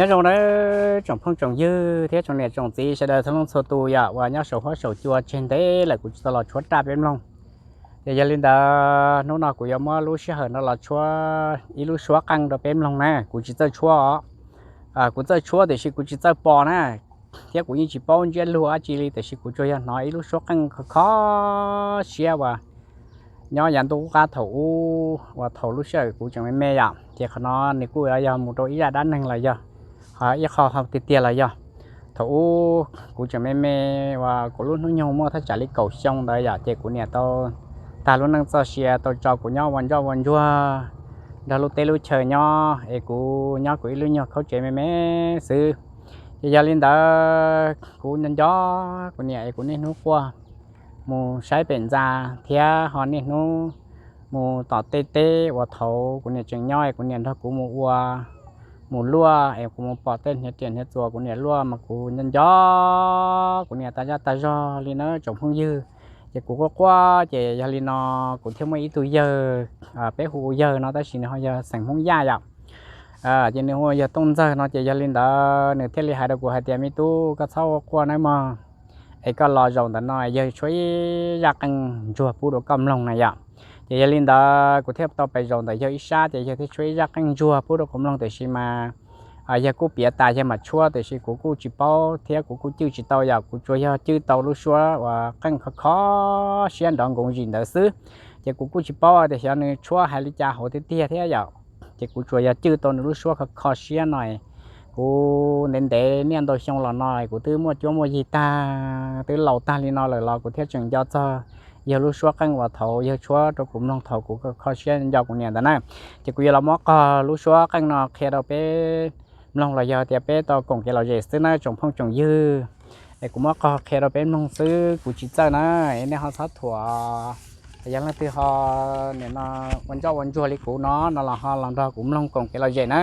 Nyob zoo nawb tsoom phooj tsoom ywg thiab tsoom niam tsoom txiv sawv daws txhua leej txhua tus yom, uas nyob saum huab saum cua tseg ntev lawm kuv tsis tau los tshuab raj peb mloog. Ces yog li ntawd hnub no kuv yuav muab lub sij hawm no los tshuab ib lub suab qeej rau peb mloog na. Kuv tsis txawj tshuab os, kuv txawj tshuab tiam sis kuv tsis txawj pom na, thiab kuv yeej tsis paub ntsiab lus dab tsi li, tiam sis kuv tsuas yog hnov ib lub suab qeej kho kho siab uas nyob yav ntuj qub qab thaum ub uas thaum lub sij hawm kuv tseem me me yom, ces qhov no nws kuj yog mus rau ib zaj dab neeg los yog ho ib qho hau tiag tiag los yog. Thaum ub kuv tseem me me uas kuv lub hnub nyoog muaj thaj tsam li kaum xyoo ntawd yom, ces kuv niam tau tag lub neej txoj sia tau tso kuv nyob ua ntsoj ua ntsuag nrog lub teb lub chaw nyob, es kuv nyob kuv ib lub nyuag khaub tsev me me xwb. Ces yog li ntawd kuv nco nco kuv niam es kuv niaj hnub quaj mus saib pem ntxa thiab ho niaj hnub mus tom tej teb uas thaum kuv niam tseem nyob es kuv niam nrog kuv mus ua, mus luaj es kuv mus pom tej hniav riam hniav txuas kuv niam luaj mas kuv nco nco kuv niam tas zaj tas zog li na tsoom phooj ywg. Ces kuv quaj quaj ces yog li no kuv thiaj muaj ib tug yawg, peb hu ua yawg no tab sis nws ho yog xeem Hmoob Yaj yom. Ces nws hu ua yawg Tooj Ntxawg no ces yog li ntawd nws thiaj li hais rau kuv hais tias, me tub, koj txhob ua quaj nawb mog, es koj los zaum ntawm no yawg tshuab ib zaj qeej ntsuag pub rau koj mloog na yom. Ces yog li ntawd kuv thiaj tau pais zaum ntawm yawg ib sab ces yawg thiaj tshuab ib zaj qeej ntsuag pub rau kuv mloog, tiam sis mas yawg kuj piav tas yawg mam tshuab, tiam sis kuv kuj tsis paub thiab kuv kuj cwj tsis tau yom, kuv tsuas yog cwj tau lub suab uas qeej kho kho siab nrov nkoov zim ntawd xwb. Ces kuv kuj tsis paub tias xyov nws tshuab hais li cas hauv tiag tiag thiab yom. Ces kuv tsuas yog cwj tau nws lub suab kho kho siab no. Kuv ntev ntev niaj ntau xyoo los no kuv twb muaj cuab muaj yig tag, twb laus tag li no lawm los kuv thiaj tseem nco txog yawg lub suab qeej uas thaum yawg tshuab rau kuv mloog thaum kuv kho siab nco kuv niam ntawd na. Ces kuv yuav los muab qog lub suab qeej no qhia rau peb mloog los yog tias peb tau koom kev lom zem xwb na tsoom phooj tsoom ywg. Es kuv muab qog qhia rau peb mloog xwb, kuv tsis txawj na, es nej ho txhob thuam. Yog leej twg ho nim no ua ntsoj ua ntsuag li kuv no no los ho los nrog kuv mloog koom kev lom zem na.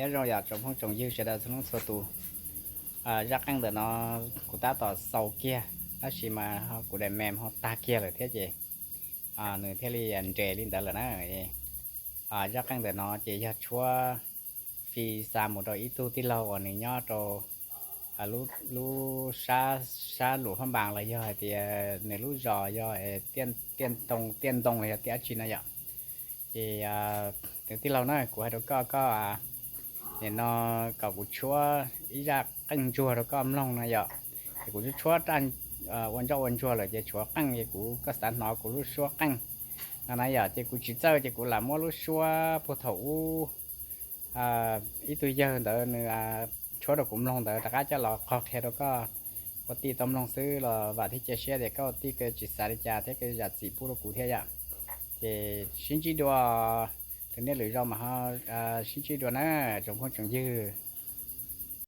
Nyob zoo yom tsoom phooj tsoom ywg sawv daws txhua leej txhua tus. Zaj qeej ntawm no kuv tab tom xaus kiag, tab sis mas kuv daim mem ho tag kiag lawm thiab ces nws thiaj li nres li ntawd lawm na. Zaj qeej ntawm no ces yog tshuab fi xa mus rau ib tug tij laug uas nws nyob rau lub sab, sab Luam Phab Npas los yog hais tias nws lub zos yog Tiaj Ntoo, Tiaj Ntoo los yog tiaj dab tsi no yom. Ces tus tij laug na, kuv hais rau koj, koj nim no kom kuv tshuab ib zaj qeej ntsuag rau koj mloog no yom. Ces kuv tshuab tshuab ua ntsoj ua ntsuag lawm ces tshuav qeej ces kuv, koj xav hnov kuv lub suab qeej no na yom. Ces kuv tsis txawj ces kuv lam muab lub suab puag thaum ub ib tug yawg ntawd nws tshuab rau kuv mloog ntawd rov qab coj los qog qhia rau koj ua tij tau mloog xwb los vam thiab cia siab tias koj ua tij koj tsis xav li cas thiab koj zam txim pub rau kuv thiab yom. Ces sib ntsib dua, tus niam lwm zaus mas ho sib ntsib dua na tsoom phooj tsoom ywg.